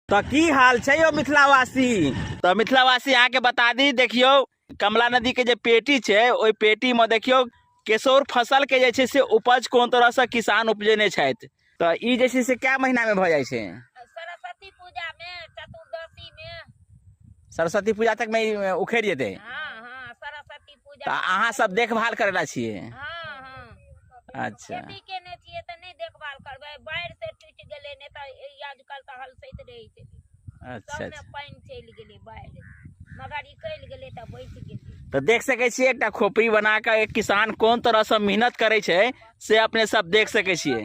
तऽ की हाल छै यौ मिथिलावासी? तऽ मिथिलावासी अहाँके बता दी, देखियौ कमला नदीके जे पेटी छै ओहि पेटीमे देखियौ केसौर फसलके जे छै से उपज कोन तरहसँ किसान उपजेने छथि। तऽ ई जे छै से कए महीनामे भऽ जाइ छै? सरस्वती पूजामे, चतुर्दशीमे। सरस्वती पूजा तकमे ई उखड़ि जेतै? हँ, सरस्वती पूजा। तऽ अहाँ सब देखभाल करै ला छियै? हँ। अच्छा। खेती केने छियै तऽ नहि देखभाल करबै? बाढ़ि से टूटि गेलै, नहि तऽ ई आजकल तऽ हलसैत रहै छै। अच्छा। सबमे पानि चलि गेलै बाढ़ि, मगर निकलि गेलै तऽ बचि गेलै। तऽ देख सकै छियै एकटा खोपड़ी बना कऽ एक किसान कोन तरहसँ मेहनत करै छै से अपने सब देख सकै छियै।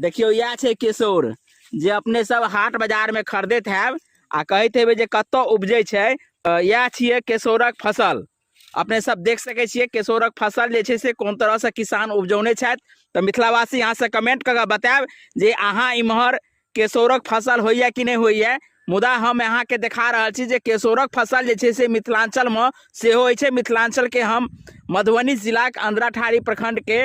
देखियौ, इएह छै केसौर जे अपने सब हाट बाजारमे खरीदैत हैब आ कहैत हेबै जे कतऽ उपजै छै। तऽ इएह छियै केसौरक फसल। अपने सब देख सकै छियै केसौरक फसल जे छै से कोन तरहसँ किसान उपजौने छथि। तऽ मिथिलावासी अहाँसँ कमेंट कऽ कऽ बतायब जे अहाँ इम्हर केसौरक फसल होइए कि नहि होइए। मुदा हम अहाँके देखा रहल छी जे केसौरक फसल जे छै से मिथिलाञ्चलमे सेहो होइ छै। मिथिलाञ्चलके हम मधुबनी जिलाक अंधराठाढ़ी प्रखंडके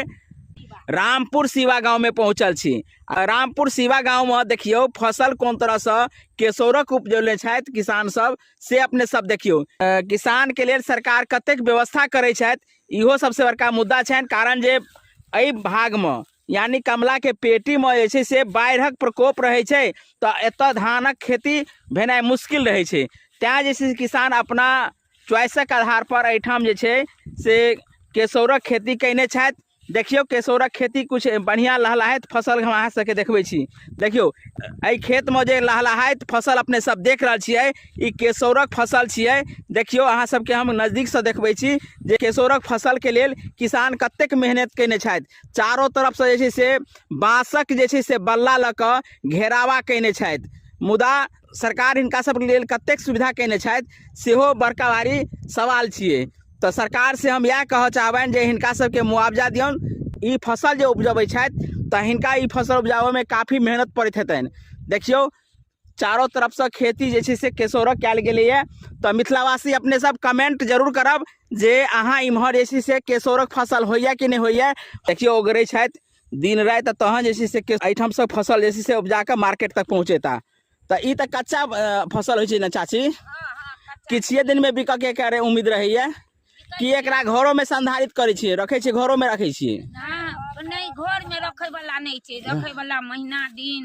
रामपुर शिवा गाँवमे पहुँचल छी आ रामपुर शिवा गाँवमे देखियौ फसल कोन तरहसँ केसौरक उपजौने छथि किसान सब, से अपने सब देखियौ। किसानके लेल सरकार कतेक व्यवस्था करै छथि, इहो सबसँ बड़का मुद्दा छनि, कारण जे एहि भागमे यानी कमलाके पेटीमे जे छै से बाढ़िक प्रकोप रहै छै, तऽ एतऽ धानक खेती भेनाइ मुश्किल रहै छै। तैँ जे छै से किसान अपना च्वाइसक आधारपर एहिठाम जे छै से केसौरक खेती कयने छथि। देखियौ, केसौरक खेती किछु बढ़िआँ लहलहाइत फसल हम अहाँ सबके देखबै छी। देखियौ, एहि खेतमे जे लहलहाइत फसल अपने सब देख रहल छियै, ई केसौरक फसल छियै। देखियौ, अहाँ सबके हम नजदीकसँ देखबै छी जे केसौरक फसलके लेल किसान कतेक मेहनत कयने छथि। चारो तरफसँ जे छै से बाँसक जे छै से बल्ला लऽ कऽ घेरावा कयने छथि। मुदा सरकार हिनका सबके लेल कतेक सुविधा कयने छथि, सेहो बड़का भारी सवाल छियै। तऽ सरकारसँ हम इएह कहऽ चाहबनि जे हिनका सबके मुआवजा दियौन। ई फसल जे उपजबै छथि तऽ हिनका ई फसल उपजाबऽमे काफी मेहनत पड़ैत हेतनि। देखियौ, चारो तरफसँ खेती जे छै से केसौरक कयल गेलैए। तऽ मिथिलावासी अपने सब कमेंट जरूर करब जे अहाँ इम्हर जे छै से केसौरक फसल होइए कि नहि होइए। देखियौ, ओगरै छथि दिन राति, तहन जे छै से एहिठामसँ फसल जे छै से उपजा कऽ मार्केट तक पहुँचेता। तऽ ई तऽ कच्चा फसल होइ छै ने चाची? किछुए दिनमे बिकऽके करे उम्मीद रहैए कि एकरा घरोमे संधारित करै छियै, रखै छियै, घरोमे रखै छियै? नहि, घरमे रखै वाला नहि छै। रखै वाला महीना दिन,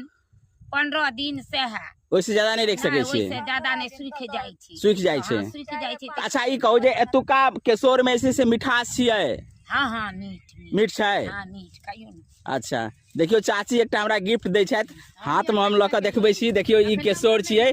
15 दिन से है। ओहिसँ ज्यादा नहि रखि सकै छियै? ओहिसँ ज्यादा नहि, सुखि जाइ छै। सुखि जाइ छै। सुखि जाइ छै। अच्छा, ई कहू जे एतुका केसौरमे जे छै से मिठास छियै? हँ, मीठ। मीठ छै? हँ, मीठ, खाइयौ ने। अच्छा, देखियौ, चाची एकटा हमरा गिफ्ट दै छथि, हाथमे हम लऽ कऽ देखबै छी। देखियौ, ई केसौर छियै।